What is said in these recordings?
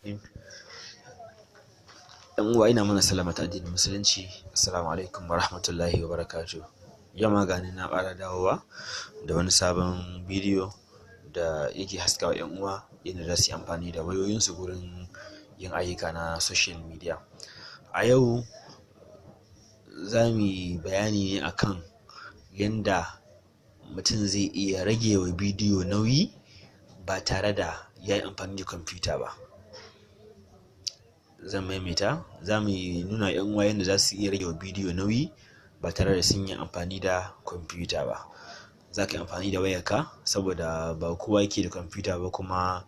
Bismillahirrahmanirrahim. Yan uwa, ina mana sallama ta addinin Musulunci. Assalamu alaikum wa rahmatullahi wa barakatuh. Yau ma gani na ƙara dawowa da wani sabon bidiyo da yake haskawa yan uwa yadda za su yi amfani da wayoyinsu gurin yin ayyuka na social media. A yau za mu yi bayani ne akan yanda mutum zai iya rage wa bidiyo nauyi ba tare da ya yi amfani da kwamfuta ba. Zan maimaita: za mu nuna yan uwa yadda za su iya rage wa bidiyo nauyi ba tare da sun yi amfani da kwamfuta ba. Za ka yi amfani da wayarka, saboda ba kowa yake da kwamfuta ba, kuma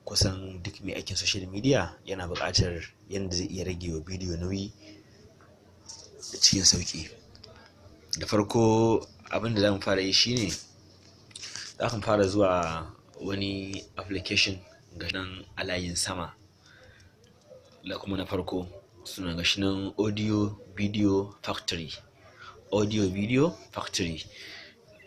kusan duk mai aikin social media yana buƙatar yadda zai iya rage wa bidiyo nauyi cikin sauƙi. Da farko, abin da za mu fara yi shine za ka fara zuwa wani application ga nan a layin sama da kuma na farko suna, gashi nan, Audio Video Factory. Audio Video Factory,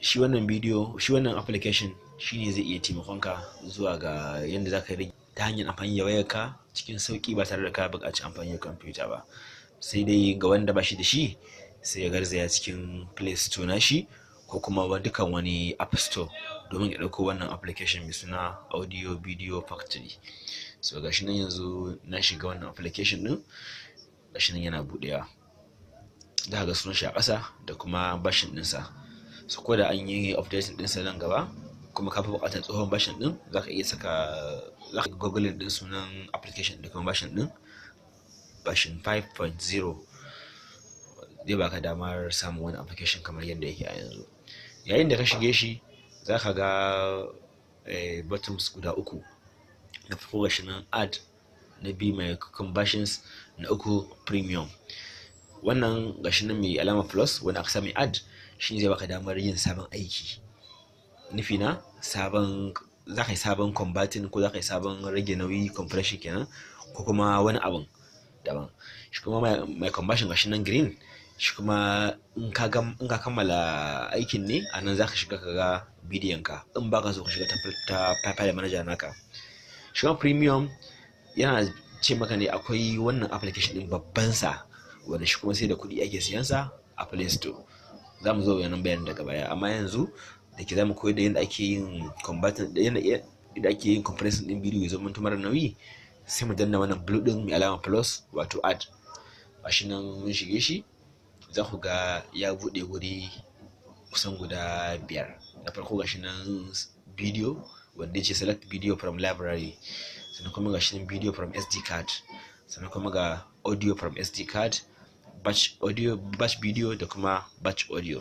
shi wannan bidiyo, shi wannan application shine zai iya taimakon ka zuwa ga yadda za ka rage ta hanyar amfani da wayarka cikin sauki ba tare da ka buƙaci amfani da kwamfuta ba. Sai dai ga wanda ba shi da shi, sai ya garzaya cikin Play Store nashi ko kuma dukkan wani App Store domin ya ɗauko wannan application mai suna Audio Video Factory. So gashi nan, yanzu na shiga wannan application din, gashi nan yana buɗewa. Za ga sunan shi a ƙasa da kuma version ɗinsa. So ko da an yi updating ɗinsa nan gaba kuma ka fi buƙatar tsohon version ɗin, za ka iya saka, za ka google ɗin sunan application da kuma version ɗin, version 5.0 zai baka damar samun wani application kamar yadda yake a yanzu. Yayin da ka shige shi, za ka ga buttons guda uku. Na farko gashi nan add, na biyu my conversions, na uku premium. Wannan gashi nan mai alama plus wanda aka sami add, shi zai baka damar yin sabon aiki. Nufi na sabon, za ka yi sabon converting ko za ka yi sabon rage nauyi, compression kenan, ko kuma wani abun daban. Shi kuma my conversion, gashi nan green, shi kuma in ka kammala aikin ne, a nan za ka shiga ka ga bidiyon ka in baka so ka shiga ta file manager naka. Shi kuma premium yana ce maka ne akwai wannan application din babban sa, wanda shi kuma sai da kuɗi ake siyan sa a Play Store. Za mu zo wannan bayanin daga baya, amma yanzu da ke za mu koyar da yadda ake yin converting, da yadda ake yin compressing din bidiyo ya zama mara nauyi. Sai mu danna wannan blue din mai alama plus, wato add. Gashi nan mun shige shi, za ku ga ya buɗe wuri kusan guda biyar. Na farko gashi nan video, wanda ya ce "Select video from library". Sannan kuma gashi nan video from SD card, sannan kuma ga audio from SD card, batch audio, batch video da kuma batch audio.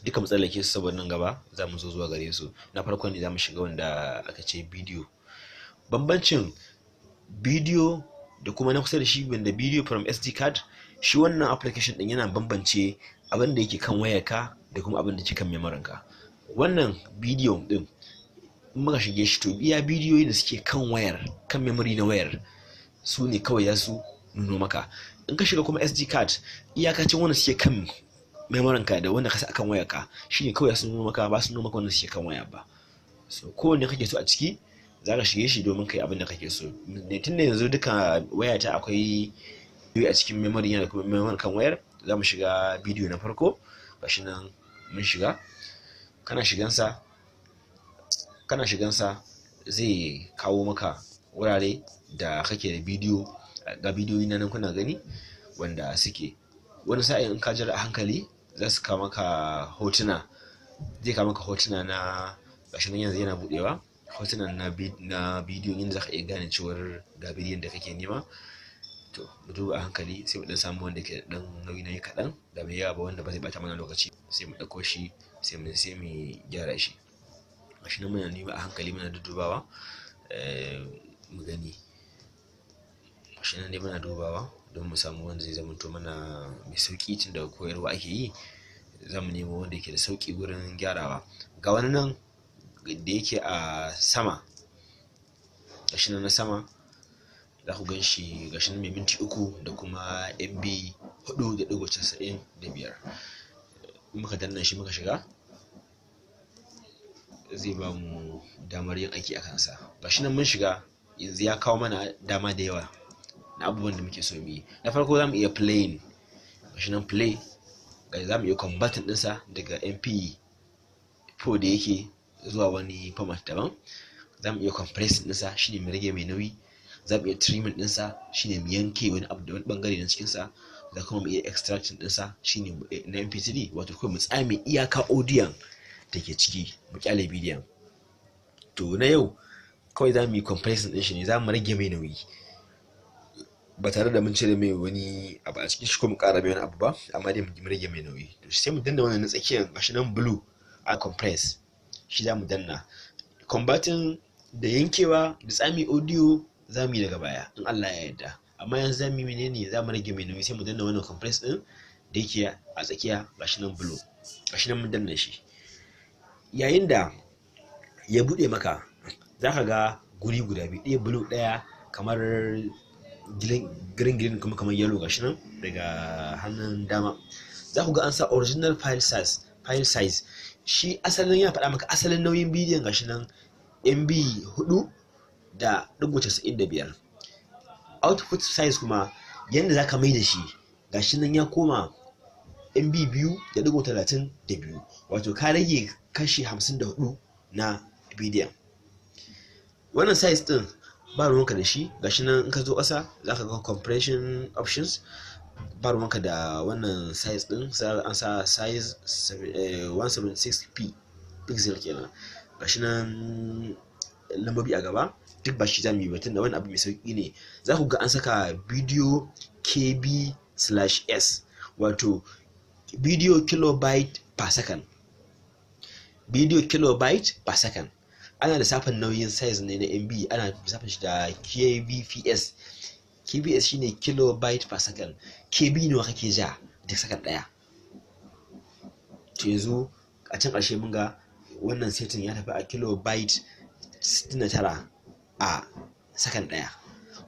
Duka mu tsallake su saboda nan gaba za mu zo zuwa gare su. Na farko ne za mu shiga, wanda aka ce video. Bambancin video da kuma na kusa da shi, wanda video from SD card, shi wannan application din yana bambance abin da yake kan wayarka da kuma abin da yake kan memory ka. Wannan bidiyo din, in muka shige shi, to iya bidiyoyi da suke kan wayar, kan memory na wayar, su ne kawai za su nuno maka. In ka shiga kuma SD card, iyakacin wanda suke kan memory ka da wanda ka sa akan wayar ka shine kawai su nuno maka, ba su nuno maka wanda suke kan waya ba. So kowanne kake so a ciki, za ka shige shi domin kai abin da kake so ne. Tun da yanzu duka wayata akwai bidiyo a cikin memory yana da kuma memory kan wayar, za mu shiga bidiyo na farko. Gashi nan mun shiga. Kana shigansa, zai kawo maka wurare da kake da bidiyo. Ga bidiyoyi na nan kuna gani wanda suke. Wani sa'in in ka jira a hankali, za su kawo maka hotuna, zai kawo maka hotuna na. Gashi nan yanzu yana budewa, hotunan na bidiyon, yadda zaka iya gane cewar ga bidiyon da kake nema. To mu duba a hankali, sai mu dan samu wanda ke da dan nauyi nauyi kaɗan, da mai yawa ba, wanda ba zai bata mana lokaci, sai mu ɗauko shi, sai mu gyara shi. Gashi nan muna nema a hankali, muna duddubawa mu gani. Gashi nan dai muna dubawa don mu samu wanda zai zamanto mana mai sauƙi. Tun daga koyarwa ake yi, za mu nemo wanda yake da sauƙi wurin gyarawa. Ga wani nan da yake a sama, gashi nan na sama, za ku gan shi, gashi nan mai minti 3 da kuma MB 4.95. Muka danna shi muka shiga, zai ba mu damar yin aiki a kansa. Gashi nan mun shiga, Yanzu ya kawo mana dama da yawa na abubuwan da muke so mu yi. Na farko, za mu iya playing. Gashi nan play. Za mu iya converting ɗinsa daga MP4 da yake zuwa wani format daban. Za mu iya compressing ɗinsa, shine mu rage mai nauyi. Za mu iya trimming ɗinsa, shine mu yanke wani abu da wani bangare na cikinsa. Za kuma mu iya extracting ɗinsa, shine na MP3, wato kawai mu tsame iyaka audio da ke ciki, mu kyale bidiyon. To, na yau kawai za mu yi compressing ɗin shi ne, za mu rage mai nauyi ba tare da mun cire mai wani abu a cikin shi ko mu ƙara mai wani abu ba, amma dai mu rage mai nauyi. To, sai mu danna wannan na tsakiyar. Gashi nan blue a compress, shi za mu danna. Converting da yankewa da tsami audio za mu yi daga baya in Allah ya yarda, amma yanzu za mu yi menene? Za mu rage mai nauyi. Sai mu danna wannan compress din da yake a tsakiya. Gashi nan blue, gashi nan mun danna shi. Yayin da ya buɗe maka, za ka ga guri guda biyu, ɗaya blue, ɗaya kamar green green, kuma kamar yellow. Gashi nan daga hannun dama za ku ga an sa original file size. File size shi asalin yana faɗa maka asalin nauyin bidiyon. Gashi nan MB 4.95. Output size kuma, yadda za ka mai da shi, gashi nan ya koma MB 2.32, wato ka rage kashi 54 na bidiyon. Wannan size din ba ruwanka da shi. Gashi nan in ka zo ƙasa za ka ga compression options. Ba ruwanka da wannan size din. An sa size 176p pixel kenan. Gashi nan lambobi a gaba, duk ba shi za mu yi ba tunda wani abu mai sauki ne. Za ku ga an saka video kb/s, wato video kilobyte per second. Video kilobyte per second, ana lissafin nauyin size ne na MB, ana lissafin shi da kbps. Kbs shine kilobyte per second. KB nawa kake ja duk second daya? To, yanzu a can ƙarshe mun ga wannan setting ya tafi a kilobyte 69 a second daya,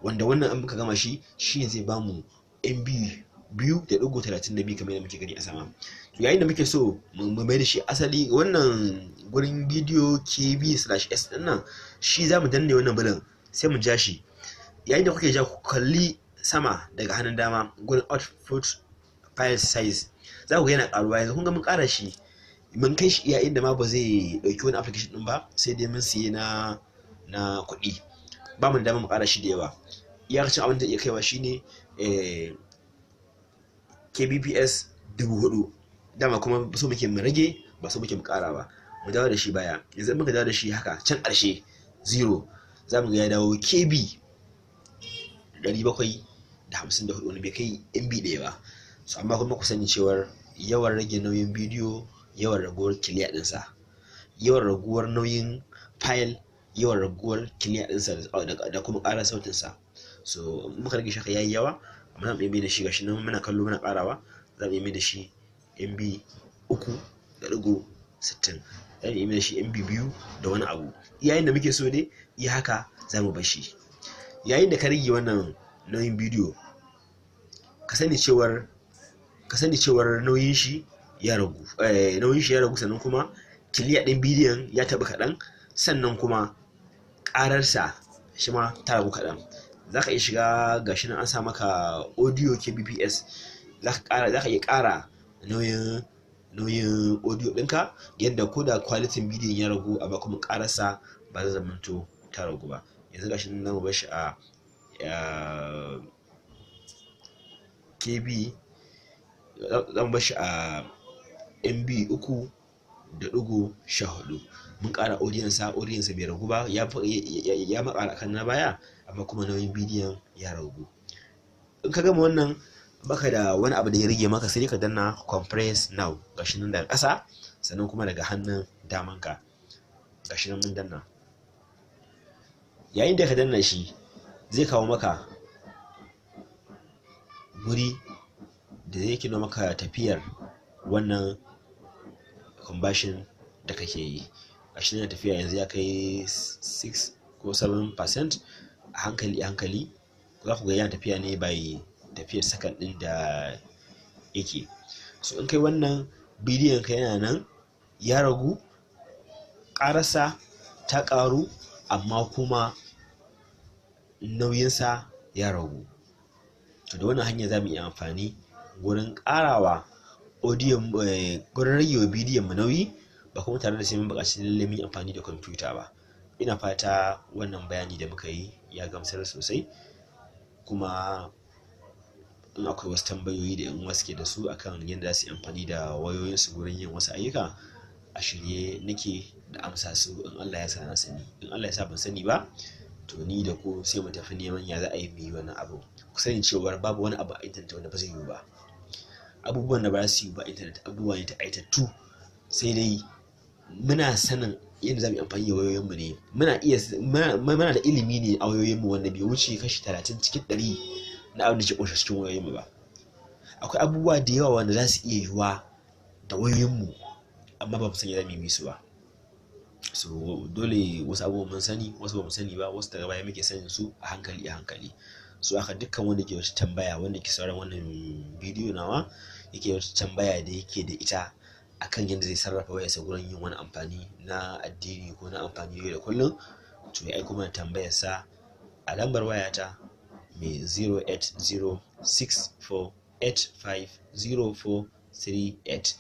wanda wannan an muka gama shi, shine zai bamu MB 2.32 kamar yadda muke gani a sama. To, yayin da muke so mu mai da shi asali, wannan gurin video kb/s din nan, shi za mu danne wannan blue ɗin, sai mu ja shi. Yayin da kuke ja, ku kalli sama daga hannun dama gurin output file size, za ku ga yana karuwa. Yanzu kun ga mun kara shi, mun kai shi iya inda ma ba zai dauki wani application din ba, sai dai mun siye na kuɗi. Ba mu da dama mu kara shi da yawa. Iyakacin abin da iya kaiwa shine kbps 4000. Dama kuma so muke mu rage, ba so muke mu kara ba. Mu dawo da shi baya. Yanzu muka dawo da shi haka can ƙarshe zero, za mu ga ya dawo KB 754, wani bai kai MB ɗaya ba. So amma kuma ku sani cewar yawan rage nauyin bidiyo, yawan raguwar kiliya ɗinsa. Yawan raguwar nauyin file, yawan raguwar kiliya ɗinsa da kuma ƙara sautinsa. So muka rage shi haka, yayi yawa, amma za mu iya mai da shi. Gashi nan muna kallo, muna ƙarawa. Za mu iya mai da shi MB 3.60, za mu iya mai da shi MB 2 da wani abu. Yayin da muke so dai iya haka za mu bar shi. Yayin da ka rage wannan nauyin bidiyo, ka sani cewar nauyin shi ya ragu, nauyin shi ya ragu, sannan kuma kiliya ɗin bidiyon ya taɓa kaɗan, sannan kuma ƙararsa shi ma ta ragu kaɗan. Za ka iya shiga, gashi nan an sa maka audio kbps, za ka iya ƙara nauyin audio ɗinka, yadda ko da quality bidiyon ya ragu, amma kuma ƙararsa ba zai zamanto ta ragu ba. Yanzu gashi nan zamu bar shi a kb, zamu bar shi a MB 3.14. Mun ƙara audience bai ragu ba, ya makara kan na baya, amma kuma nauyin bidiyon ya ragu. In ka gama wannan, baka da wani abu da ya rage maka, sai ka danna compress now. Gashi nan daga ƙasa, sannan kuma daga hannun damanka. Gashi nan mun danna. Yayin da ka danna shi, zai kawo maka guri da zai kino maka tafiyar wannan conversion da kake yi. Gashi nan tafiya, yanzu ya kai 6 ko 7%. A hankali a hankali za ku ga yana tafiya ne by tafiyar second din da yake so. In kai wannan, bidiyon ka yana nan ya ragu, ƙararsa ta ƙaru, amma kuma nauyinsa ya ragu. To da wannan hanya za mu iya amfani gurin ƙarawa audio, gurin rage wa bidiyon mu nauyi, ba kuma tare da sai mun buƙaci lallai mun yi amfani da kwamfuta ba. Ina fata wannan bayani da muka yi ya gamsar sosai, kuma in akwai wasu tambayoyi da 'yan uwa suke da su akan yadda za su yi amfani da wayoyinsu gurin yin wasu ayyuka, a shirye nake da amsa su in Allah ya sa na sani. In Allah ya sa ban sani ba, to ni da ku sai mu tafi neman ya za a yi mu yi wannan abu. Ku sani cewar babu wani abu a intanet wanda ba zai yiwu ba. Abubuwan da ba su yiwu ba a intanet abubuwa ne taƙaitattu, sai dai muna sanin yadda za mu yi amfani da wayoyinmu ne. Muna da ilimi ne a wayoyinmu wanda bai wuce kashi 30% na abin da ke ƙunshe cikin wayoyinmu ba. Akwai abubuwa da yawa wanda za su iya yiwuwa da wayoyinmu, amma ba mu san yadda za mu yi su ba. So dole wasu abubuwan mun sani, wasu ba mu sani ba, wasu daga baya muke sanin su a hankali a hankali. So haka dukkan wanda ke wata tambaya, wanda ke sauraron wannan bidiyo nawa yake wata tambaya da yake da ita akan yadda zai sarrafa wayarsa gurin yin wani amfani na addini ko na amfani yau da kullum, to ya aiko mana tambayarsa a lambar wayata mai 08064850438.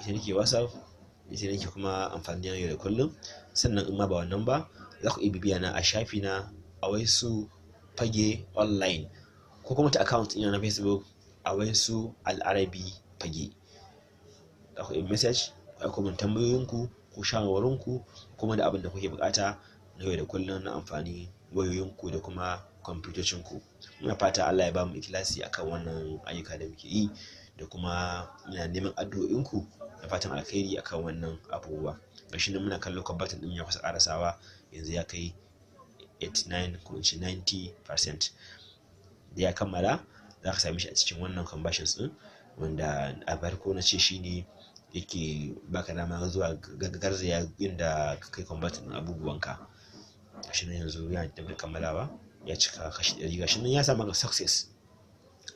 Ita nake WhatsApp, ita nake kuma amfani yau da kullum. Sannan in ma ba wannan ba, za ku iya bibiya na a shafi na Awaisu Fage Online, ko kuma ta account ɗina na Facebook Awaisu Al'arabi Fage. Za ku iya message, ku aiko min tambayoyinku ko shawarwarinku, kuma da abin da kuke buƙata na yau da kullum na amfani wayoyinku da kuma kwamfutocinku. Muna fata Allah ya bamu ikhlasi akan wannan ayyuka da muke yi, da kuma ina neman addu'o'inku da fatan alkhairi akan wannan abubuwa. Gashi nan muna kallo converting ɗin ya kusa ƙarasawa, yanzu ya kai 89 ko in ce 90%. Da ya kammala za ka same shi a cikin wannan conversions ɗin, wanda a farko na ce shine yake baka dama zuwa garzaya inda ka kai converting ɗin abubuwanka. Gashi nan yanzu yana da kammalawa, ya cika kashi 100. Gashi nan ya sa maka success,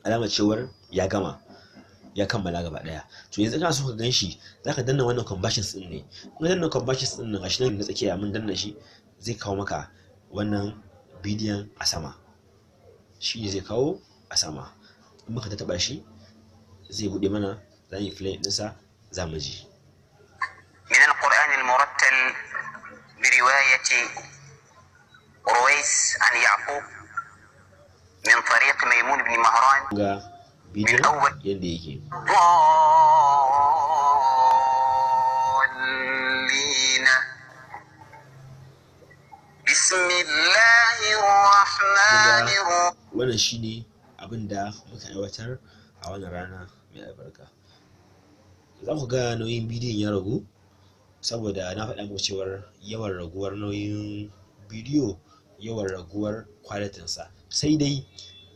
alamar cewar ya gama, ya kammala gaba ɗaya. To yanzu kana so ka gan shi, za ka danna wannan conversions ɗin ne. In ka danna conversions ɗin nan, gashi nan na tsakiya mun danna shi, zai kawo maka wannan bidiyon a sama. Shi ne zai kawo a sama. In muka taɓa shi zai buɗe mana, za mu yi play ɗinsa, za mu ji. من القرآن المرتل برواية رويس عن يعقوب من طريق ميمون بن مهران Ga bidiyon yadda yake. الضالين بسم الله الرحمن الرحيم. Wannan shine abin da muka aiwatar a wannan rana mai albarka. Za ku ga nauyin bidiyon ya ragu, saboda na faɗa muku cewar yawan raguwar nauyin bidiyo yawan raguwar kwalitinsa. Sai dai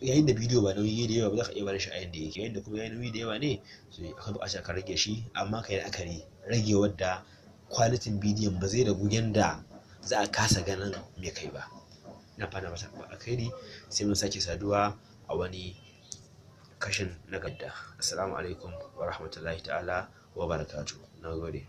yayin da bidiyo ba nauyi da yawa ba, za ka iya barin shi a yanda yake. Yayin da kuma yayi nauyi da yawa ne, so akwai buƙatar ka rage shi, amma ka yi la'akari ragewar da kwalitin bidiyon ba zai ragu yanda za a kasa ganin me kai ba. Ina fata masa alkhairi, sai mun sake saduwa a wani kashin na gaba. Assalamu alaikum wa rahmatullahi ta'ala wa barakatuh. Na gode.